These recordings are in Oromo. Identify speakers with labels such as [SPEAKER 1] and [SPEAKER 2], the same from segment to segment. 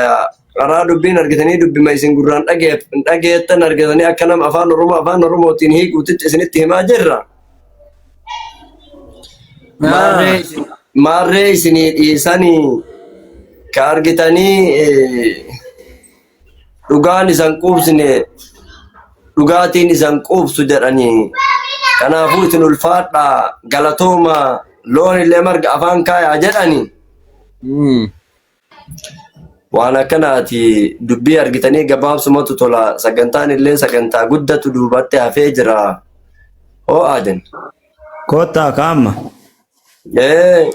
[SPEAKER 1] Karaa dubbiin argitanii dubbima isin gurraan dhageettan argitanii akka nama afaan Oromoo afaan Oromootiin hiikuutitti isinitti himaa jirra. Maarree maarree isinii dhiisanii ka argitanii dhugaan isan quubsine dhugaatiin isan quubsu jedhanii. Kanaafuu isin ulfaadhaa galatooma loon illee marga afaan kaayaa jedhanii. Waan akkanaati dubbii argitanii gabaabsumatu tola sagantaan illee sagantaa guddatu duubatti hafee jira. Hoo'aa jenna.
[SPEAKER 2] Koottaa kaamma.
[SPEAKER 1] Ee,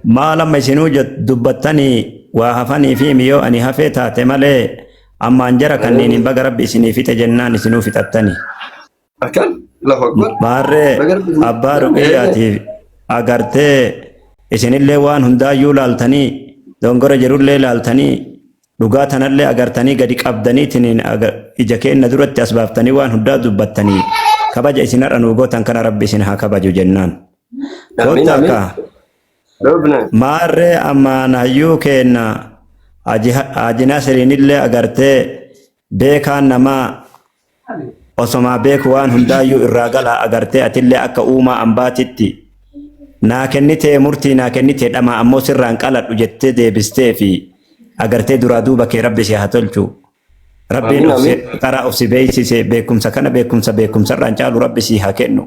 [SPEAKER 2] Maal amma isinuu dubbattanii waa hafanii fi miyoo ani hafee taate malee ammaan jara kanneen hin baga rabbi isinii fixe jennaan isinuu fixattanii.
[SPEAKER 1] Akkan Allahu Akbar.
[SPEAKER 2] Maarree
[SPEAKER 1] Baga rabbi isinii
[SPEAKER 2] abbaa
[SPEAKER 1] ee,
[SPEAKER 2] ruqiyyaatiif agartee isinillee waan hundaayyuu laaltanii dongora jirullee laaltanii dhugaa tanallee agartanii gadi qabdaniitiin ija keenna duratti as baaftanii waan hundaa dubbattanii kabaja isin har'a nuu gootan kana rabbi isin haa kabaju jennaan.
[SPEAKER 1] Amiin
[SPEAKER 2] Koottaa
[SPEAKER 1] amiin.
[SPEAKER 2] kaa
[SPEAKER 1] Dhufne.
[SPEAKER 2] maarree ammaan hayyuu keenna Haji Nasriinillee agartee beekaan namaa osomaa beeku waan hundaayyuu irraa galaa agartee atillee akka uumaa ambaatitti naa kennitee murtii naa kennitee dhamaa ammoo sirraan qaladhu jettee deebistee fi agartee duraa duuba kee rabbi si haa tolchu. Rabbiin
[SPEAKER 1] Amiin amiin.
[SPEAKER 2] karaa of si beeksise beekumsa kana beekumsa beekumsarraan caalu rabbi si haa kennu.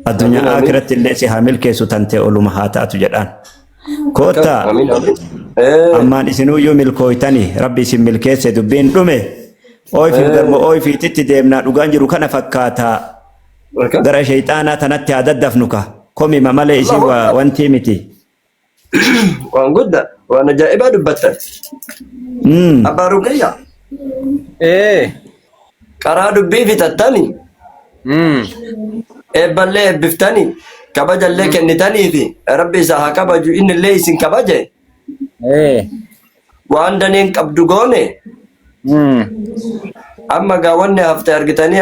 [SPEAKER 2] Addunyaa
[SPEAKER 1] Amiin amiin.
[SPEAKER 2] akiratti illee si haa milkeessu tantee oluma haa taatu jedhaan.
[SPEAKER 1] Akkan
[SPEAKER 2] Koottaa
[SPEAKER 1] amiin amiin. Ee,
[SPEAKER 2] ammaan isinuyyuu milkooytanii rabbi isin milkeesse dubbiin dhume. Ooyfiif garma ooyfiititti deemnaa dhugaan jiru kana fakkaataa
[SPEAKER 1] Akkan.
[SPEAKER 2] gara shayxaanaa tanatti haa daddafnu ka komima malee isin
[SPEAKER 1] Allahu
[SPEAKER 2] waa
[SPEAKER 1] Akbar.
[SPEAKER 2] wantii miti.
[SPEAKER 1] Waan guddaa waan ajaa'ibaa dubbattan. Abbaa Ruqayyaa
[SPEAKER 3] Ee.
[SPEAKER 1] karaa dubbii fixattani eebballee eebbiftani kabajallee kennitanii fi rabbi isa haa kabaju innillee isin kabaje
[SPEAKER 3] Ee.
[SPEAKER 1] waan daneen qabdu goone amma gaa wanni hafte argitanii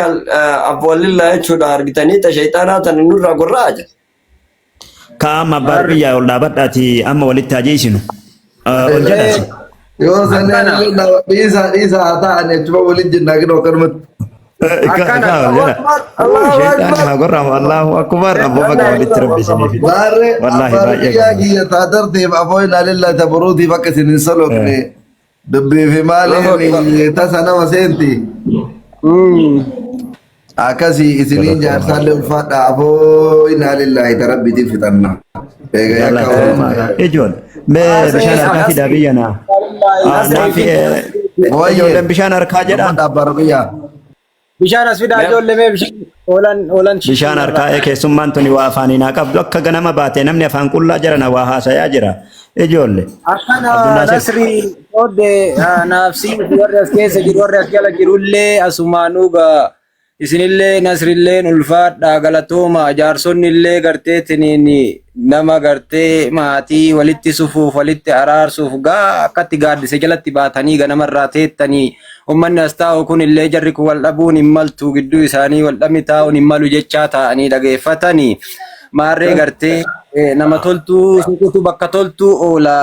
[SPEAKER 1] afwallillaa jechuudha argitanii ta shayxaanaa tana nurraa gorra'aa jira.
[SPEAKER 2] Ka amma abbaa biyyaa ol dhaabadhaati amma walitti haa jeesinu. Ol jedhaasi.
[SPEAKER 4] Yoo sanii
[SPEAKER 3] Akkana.
[SPEAKER 4] dhiisaa dhiisaa haa ta'an achuma waliin jennaa kinoo akkanumatti.
[SPEAKER 3] Akkana.
[SPEAKER 2] Ka ol jedha.
[SPEAKER 1] Allahu
[SPEAKER 2] Shayxaanni
[SPEAKER 1] Akbar.
[SPEAKER 2] haa gorraamu Allahu akbar abboo baga walitti rabbi isinii fide.
[SPEAKER 4] Maarree
[SPEAKER 2] Wallaahi
[SPEAKER 4] abbaan
[SPEAKER 2] baay'ee
[SPEAKER 4] biyyaa
[SPEAKER 2] gammada.
[SPEAKER 4] kiyya taatarteef afoo innaa lillahi tabaruutiif akka isin hin soloqne dubbii fi
[SPEAKER 1] Allahu Akbar.
[SPEAKER 4] maaliin tasa nama seenti. Akkasii isiniin jaarsaallee ulfaadha afoo innaa lillahi tarabbiitiin fixanna. Eega yakka
[SPEAKER 2] Galatooma. Ijoon mee bishaan harkaa fidaa biyya naa. Naafi ijoolleen bishaan harkaa jedhaan.
[SPEAKER 4] Dubbadha abbaa biyyaa.
[SPEAKER 3] Bishaan as fidaa ijoollee mee bishaan oolan oolan
[SPEAKER 2] Bishaan harkaa ee keessummaan tuni waa afaanii naa qabdu akka ganama baate namni afaan qullaa jira na waa haasayaa jira. Ijoolle.
[SPEAKER 3] Akkana
[SPEAKER 2] Abdulnaasir.
[SPEAKER 3] Nasri qoodde naafsii warri as keessa jiru warri as jala jirullee asumaanuu gaa isinillee Nasrilleen ulfaadha galatooma jaarsonnillee gartee tiniin nama gartee maatii walitti sufuuf walitti araarsuuf gaa akkatti gaaddise jalatti baatanii ganamarraa teettanii ummanni as taa'u kun illee jarri kun wal dhabuun hin maltu gidduu isaanii wal dhabni taa'uun hin malu jechaa taa'anii dhageeffatanii maarree gartee nama toltuu suqutu bakka toltuu oola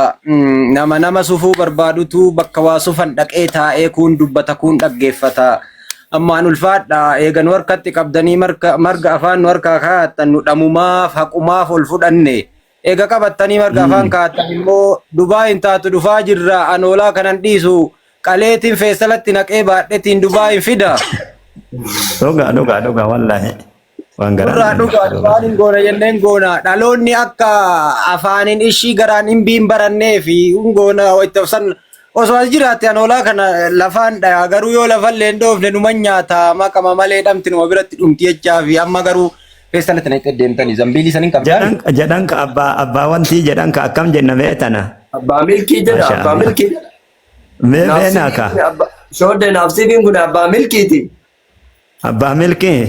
[SPEAKER 3] nama nama sufuu barbaadutu bakka waa sufan dhaqee taa'ee kuun dubbata kuun dhaggeeffata ammaan ulfaadha eega nu harkatti qabdanii marga afaan nu harkaa kaa'attan nu dhamumaaf haqumaaf ol fudhanne eega qabattanii marga afaan kaa'attan immoo dubaa hin taatu dhufaa jirra anoolaa kanan dhiisu qaleetiin feestalatti naqee baadhetiin dubaa hin fida.
[SPEAKER 2] Dhugaa dhugaa dhugaa wallaahi. Waan garaa
[SPEAKER 3] Nurraa
[SPEAKER 2] nama
[SPEAKER 3] dhugaa
[SPEAKER 2] nyaatu.
[SPEAKER 3] waan hin goona jenneen goona dhaloonni akka afaaniin ishii garaan hin biin barannee fi hin goona itti san osoo as jiraatte anoolaa kana lafaan dhaya garuu yoo lafallee hin dhoofne numa nyaata maqama malee dhamti numa biratti dhumti jechaa fi amma garuu feestalatti naqxee deemtanii zambiilii san hin qabdan.
[SPEAKER 2] Jedhan jedhan ka abbaa abbaa wantii jedhan ka akkam jenna mee tana.
[SPEAKER 1] Abbaa milkii jedha
[SPEAKER 2] Masha
[SPEAKER 1] abbaa
[SPEAKER 2] Allah.
[SPEAKER 1] milkii jedha.
[SPEAKER 2] Mee beenaa
[SPEAKER 1] Naafsiifiin
[SPEAKER 2] ka
[SPEAKER 1] kun abbaa shooddee naafsiifiin kun abbaa milkiiti.
[SPEAKER 2] Abbaa milkii.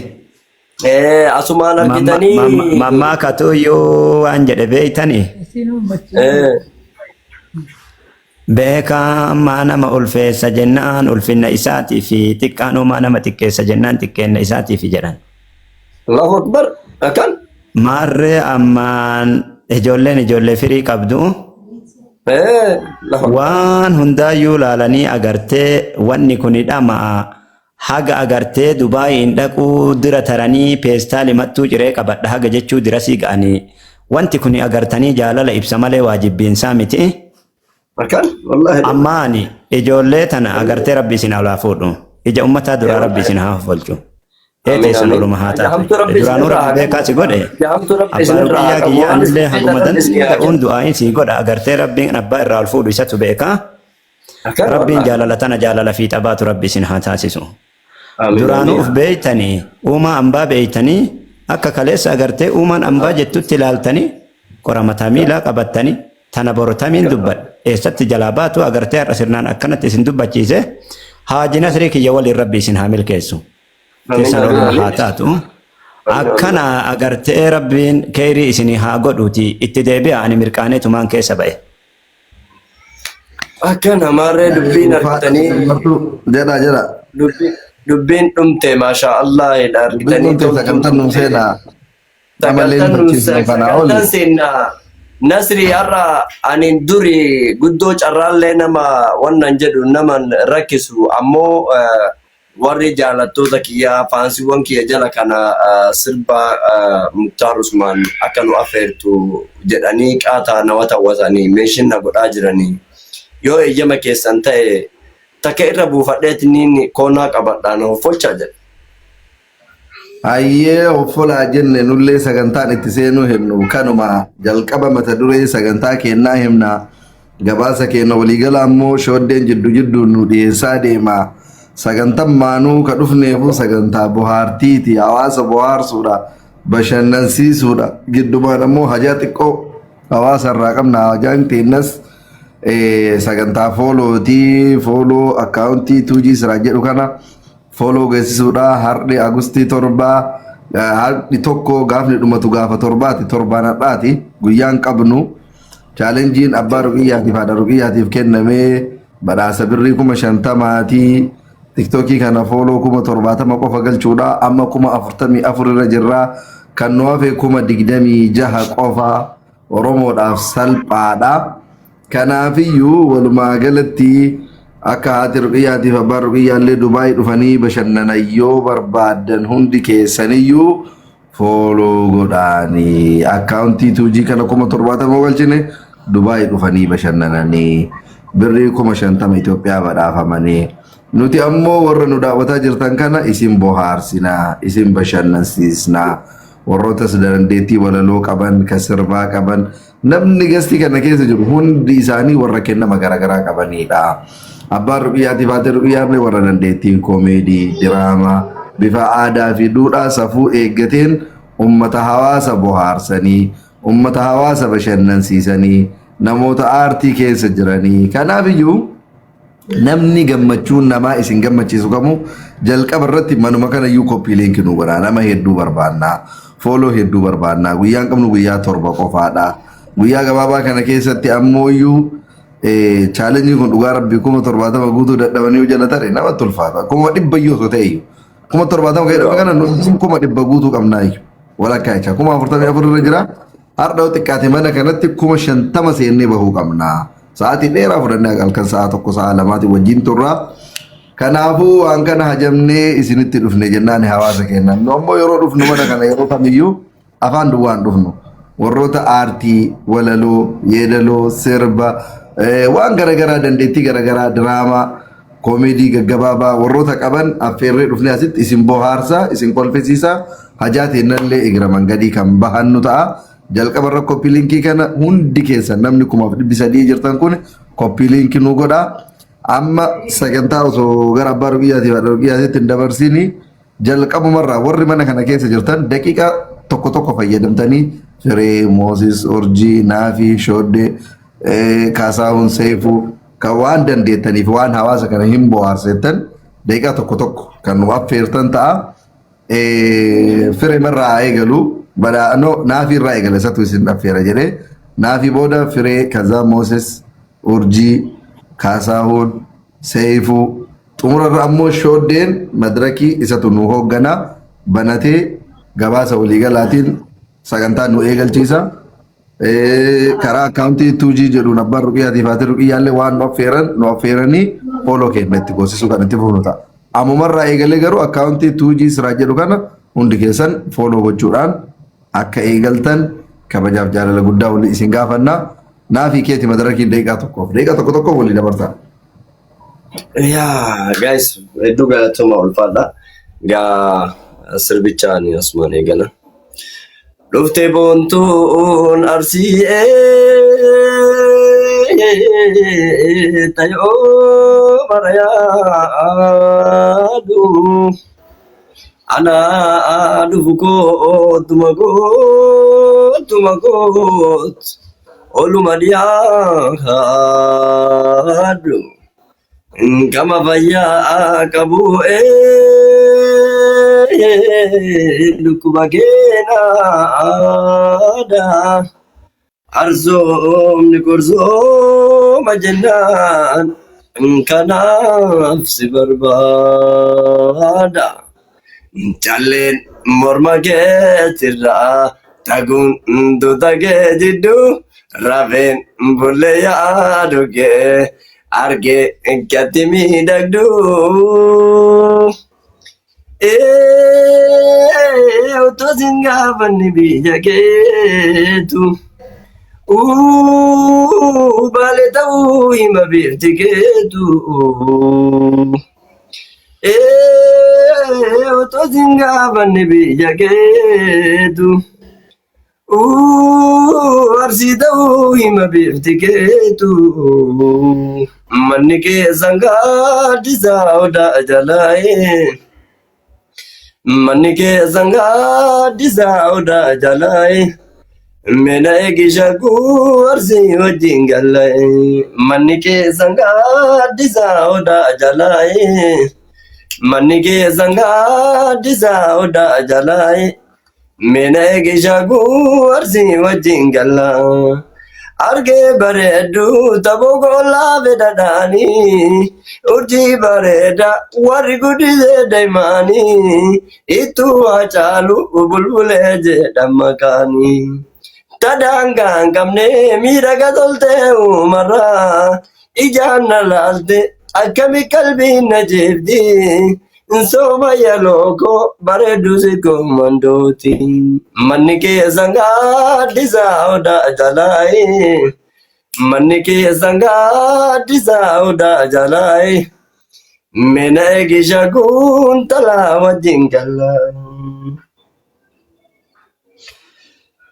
[SPEAKER 1] Ee, asumaan argitanii.
[SPEAKER 2] Mammaa katuyyuu waan jedhe beeytanii.
[SPEAKER 1] Ee,
[SPEAKER 2] Beekaan maa nama ulfeessa jennaan ulfinna isaatii fi xiqqaan uumaa nama xiqqeessa jennaan xiqqeenna isaatii fi jedhan.
[SPEAKER 1] Allahu Akbar. Akkan.
[SPEAKER 2] Maarree ammaan ijoolleen ijoollee firii qabdu.
[SPEAKER 1] Lafa.
[SPEAKER 2] Waan hundaayyuu laalanii agartee wanni kun dhama'a. Haga agartee Dubaayiin dhaquu dira taranii peestaali mattuu ciree qabadha haga jechuu dirasii ga'anii. Wanti kun agartanii jaalala ibsa malee waajibbiinsaa miti.
[SPEAKER 1] Akkan wallaahi.
[SPEAKER 2] Ammaani ijoollee tana agartee Rabbi isin haa fuudhu. Ija ummataa duraa Rabbi isin haa folchu. Ee
[SPEAKER 1] Amiin
[SPEAKER 2] teessan
[SPEAKER 1] amiin.
[SPEAKER 2] oluma haa taatu.
[SPEAKER 1] Jahamtu Rabbi isin
[SPEAKER 2] Duraanuu
[SPEAKER 1] irraa
[SPEAKER 2] Rabbi
[SPEAKER 1] haa
[SPEAKER 2] beekaa
[SPEAKER 1] qabu.
[SPEAKER 2] si godhe.
[SPEAKER 1] Jahamtu Rabbi
[SPEAKER 2] Abbaa
[SPEAKER 1] isin irraa haa
[SPEAKER 2] Ruqiyyaa
[SPEAKER 1] qabu.
[SPEAKER 2] kiyyaa
[SPEAKER 1] Waan isin
[SPEAKER 2] anillee haguma
[SPEAKER 1] feetan Rabbi isin haa
[SPEAKER 2] danda'uun
[SPEAKER 1] kennu.
[SPEAKER 2] du'aa'iin sii godha. Agartee Rabbiin abbaa irraa ol fuudhu isatu beekaa.
[SPEAKER 1] Akkan
[SPEAKER 2] Rabbiin
[SPEAKER 1] wallaahi.
[SPEAKER 2] jaalala tana jaalala fiixa baatu Rabbi isin haa taasisu.
[SPEAKER 1] Amiin
[SPEAKER 2] Duraanuu
[SPEAKER 1] amiin.
[SPEAKER 2] uf beeytanii uumaa ambaa beeytanii akka kaleessa agartee uumaan ambaa jettutti ilaaltanii qora mataa miilaa qabattanii tana borotamiin dubbadha. Eessatti jalaa baatu agartee har'a sirnaan akkanatti isin dubbachiise Haaji Nasrii kiyya waliin Rabbi isin haa milkeessu.
[SPEAKER 1] Amiin
[SPEAKER 2] Keessan
[SPEAKER 1] amiin
[SPEAKER 2] oluma
[SPEAKER 1] amiin.
[SPEAKER 2] haa taatu.
[SPEAKER 1] Amiin amiin.
[SPEAKER 2] Akkana agartee Rabbiin keeyrii isinii haa godhuuti itti deebi'a ani mirqaaneetumaan keessa ba'e.
[SPEAKER 1] Akkana maarree dubbiin
[SPEAKER 4] Ulfaadha
[SPEAKER 1] argitanii
[SPEAKER 4] martuu jedha jedha.
[SPEAKER 1] dubbiin dhumte maashaa Allah dha
[SPEAKER 4] Dubbiin
[SPEAKER 1] argitanii
[SPEAKER 4] dhumte
[SPEAKER 1] toltuun
[SPEAKER 4] sagantaan nuun
[SPEAKER 1] dhumte.
[SPEAKER 4] seenaa. Namallee
[SPEAKER 1] Sagantaan
[SPEAKER 4] nu
[SPEAKER 1] nuun
[SPEAKER 4] fakkeessinu kanaa oli.
[SPEAKER 1] sagantaan seenaa Nasri har'a ani duri guddoo carraallee nama wannan jedhu naman rakkisu ammoo warri jaalattoota kiyyaa faansiiwwan kiyya jala kana sirba Muktaar Usmaan akka nu affeertu jedhanii qaataa nama tawwatanii meeshin na godhaa jiranii yoo eeyyama keessan ta'e takka irra buufadheetiniin koonaa qabadhaan hoffolchaa jedhe.
[SPEAKER 4] Hayyee hoffolaa jenne nullee sagantaan itti seenuu himnu kanuma jalqaba mata duree sagantaa kennaa himna. Gabaasa keenya waliigala ammoo shooddeen jiddu jidduun nu dhiyeessaa deema. Sagantaan maanuu ka dhufneefu sagantaa bohaartiiti. Hawaasa bohaarsuudha. Bashannansiisuudha. Giddumaan ammoo hajaa xiqqoo hawaasa irraa qabna. Hajaan teennas sagantaa foolootii fooloo akkaawuntii tuujii siraa jedhu kana fooloo geessisuudha. Har'i Agustii 7 har'i tokko gaafni dhumatu gaafa torbaati torbaan har'aati guyyaan qabnu. Chaalenjiin abbaa ruqiyyaatiif haadha ruqiyyaatiif kennamee badhaasa birrii 50,000ti. Tiktookii kana fooloo 70,000 qofa galchuudha. Amma 44,000 irra jirra. Kan nu hafe 26,000 qofa Oromoodhaaf salphaadha. Kanaafiyyuu walumaa galatti akka haati ruqiyyaatiif abbaan ruqiyyaallee Dubaay dhufanii bashannanan yoo barbaaddan hundi keessaniyyuu fooloo godhaanii akkaawuntii tuujii kana 70,000 galchine Dubaay dhufanii bashannananii birrii 50,000 Itoophiyaa badhaafamanii nuti ammoo warra nu daawwataa jirtan kana isin bohaarsinaa isin bashannansiisnaa warroota dandeettii walaloo qaban ka sirbaa qaban namni gastii kana keessa jiru hundi isaanii warra kennama garaagaraa qabanidha. Abbaan ruqiyyaatiif haati ruqiyyaallee warra dandeettii koomeedii, diraamaa, bifa aadaa fi duudhaa safuu eeggateen ummata hawaasa bohaarsanii, ummata hawaasa bashannansiisanii, namoota aartii keessa jiranii. Kanaaf iyyuu namni gammachuun namaa isin gammachiisu kamuu jalqaba irratti manuma kana iyyuu koppii liinkii nu godhaa. Nama hedduu barbaannaa. Fooloo hedduu barbaannaa. Guyyaan qabnu guyyaa 7 qofaadha. Guyyaa gabaabaa kana keessatti ammoo iyyuu chaalenjiin kun dhugaa rabbii 70,000 guutuu dadhabanii jala tare namatti ulfaata. 100,000 iyyuu osoo ta'e iyyuu. 70,000 kan jedhamu kana nuti 100,000 guutuu qabnaa iyyuu. Walakkaa jecha 44,000 irra jira. Har'a yoo xiqqaate mana kanatti 50,000 seennee bahuu qabna. Sa'aatii dheeraa fudhannee halkan sa'a 1 sa'a 2 wajjin turra. Kanaafuu waan kana hajamnee isinitti dhufne jennaan hawaasa keenya. Nu ammoo yeroo dhufnu mana kana yeroo kamiyyuu afaan duwwaan dhufnu. Warroota aartii, walaloo, yeedaloo, sirba, waan garaagaraa dandeettii garaagaraa diraamaa, koomeedii gaggabaabaa warroota qaban affeerree dhufnee asitti isin bohaarsaa, isin kolfisiisaa, hajaa teennallee egira mangadii kan bahannu ta'a. Jalqaba irra koppii linkii kana hundi keessan namni 3,300 jirtan kun koppii linkii nu godhaa. Amma sagantaa osoo gara abbaa ruqiyyaatiif haadha ruqiyyaatiitti hin dabarsini jalqabumarraa warri mana kana keessa jirtan daqiiqaa tokko tokko fayyadamtanii Firee, Moosis, Urjii, Naafii, Shooddee, Kaasaahun, Seefuu kan waan dandeettaniif waan hawaasa kana hin bohaarsettan daqiiqaa tokko tokko kan nu affeertan ta'a. Firee irraa haa eegalu. No, Naafii irraa eegala isatu isin affeera jedhee. Naafii booda Firee, Kazaa Mooses, Urjii, Kaasaahun, Seeyifuu. Xumurarra ammoo Shooddeen madirakii isatu nu hoogganaa banatee gabaasa waliigalaatiin sagantaa nu eegalchiisa. Karaa akkaawuntii 2G jedhuun abbaan ruqiyyaatiif haati ruqiyyaallee waan nu affeeran nu affeeranii fooloo keenya itti goosisuu kan itti fufnu ta'a. Ammumarraa eegalee garuu akkaawuntii 2G siraa jedhu kana hundi keessan fooloo gochuudhaan akka eegaltan kabajaaf jaalala guddaa walii isin gaafanna. Naafii keeti madarakiin daqiiqaa tokkoof daqiiqaa tokko tokko walii dabarsaa.
[SPEAKER 1] Yaa guys hedduu galatoomaa ulfaadha. Gaa sirbichaan asumaan eegala. Dhufte boontuun arsii tayoo bara yaadu. Anaa dhufu kootuma kootuma koot oluma dhiyaadhu. Gama fayyaa qabu dhukkuba keenaadha. Arzoomni gorzooma jennaan kanaaf si barbaada. Calleen morma keetirraa taguun tuuta kee jidduu rafeen bullee yaadu kee argee gatti miidhagduu. Utuu sin gaafanne biyya keetu. Baale ta'uu hima bifti keetu. Utuu sin gaafanne biyya keetu. Arsii ta'uu hima bifti keetu. Manni keessan gaaddisaa odaa jalaa'ee. Manni keessan gaaddisaa odaa jalaa'ee. Mina eegisha arsii wajjin gala'ee. Manni keessan gaaddisaa odaa jalaa'ee. Manni keessan gaaddisaa odaa jalaa'ee. Mina eegishaaguu arsii wajjin galla. Argee bareedduu tapho gollaa fedhadhaanii. Urjii bareeda warri guddisee daa'imaanii. Ittuu waa caalu bulbulee jedhan maqaanii. Tadaangaa hin qabne miidhaga toltee uumarraa. Ijaan na laalte akkami qalbiin na jeefti. Sooma yalooko bareedduu si kommandooti. Manni keessan gaaddisaa odaa jalaayi. Manni keessan gaaddisaa odaa jalaayi. Mina eegisha guuntalaa wajjin gala.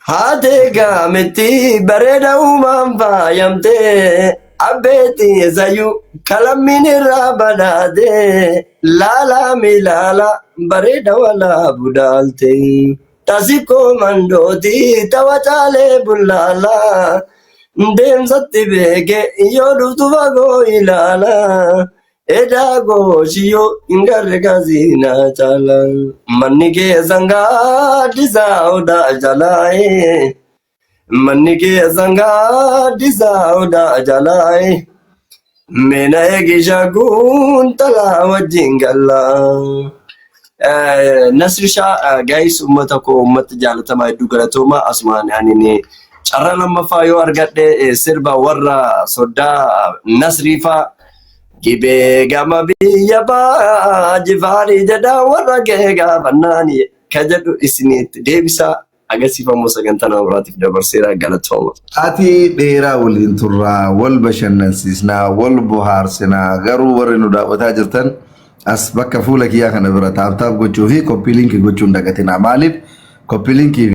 [SPEAKER 1] Haatee gaametti bareeda uumaan faayamtee abbeetti eessayyuu kalammiin irraa badhaatee laalaa milaala bareeda walaa budaalte. Tasikoo mandooti tawa caalee bullaala deemsatti beeke yoo dhuftu fagoo ilaala. Edaa gooshiyoo hin garre kazinaa caala. Manni keessan gaaddisaa odaa jalaa'ee. Manni keessan gaaddisaa odaa jalaa'ee. Mina eegisha guuntalaa wajjin galla. Nasrishaa gaayis uummata koo uummata jaalatamaa hedduu galatooma asumaan ani carraa lammaffaa yoo argadhe sirba warra soddaa Nasriifaa Gibee gama biyya baa jifaarii jedhaa warra kee gaafannaani ka jedhu isinitti deebisaa agarsiifamuu sagantaa nama biraatiif dabarseera galatooma.
[SPEAKER 4] Ati dheeraa waliin turraa, wal bashannansiisnaa, wal bohaarsinaa. Garuu warri nu daawwataa jirtan as bakka fuula kiyyaa kana bira taap taap gochuu fi koppii liinkii gochuu hin dagatinaa. Maaliif koppii liinkii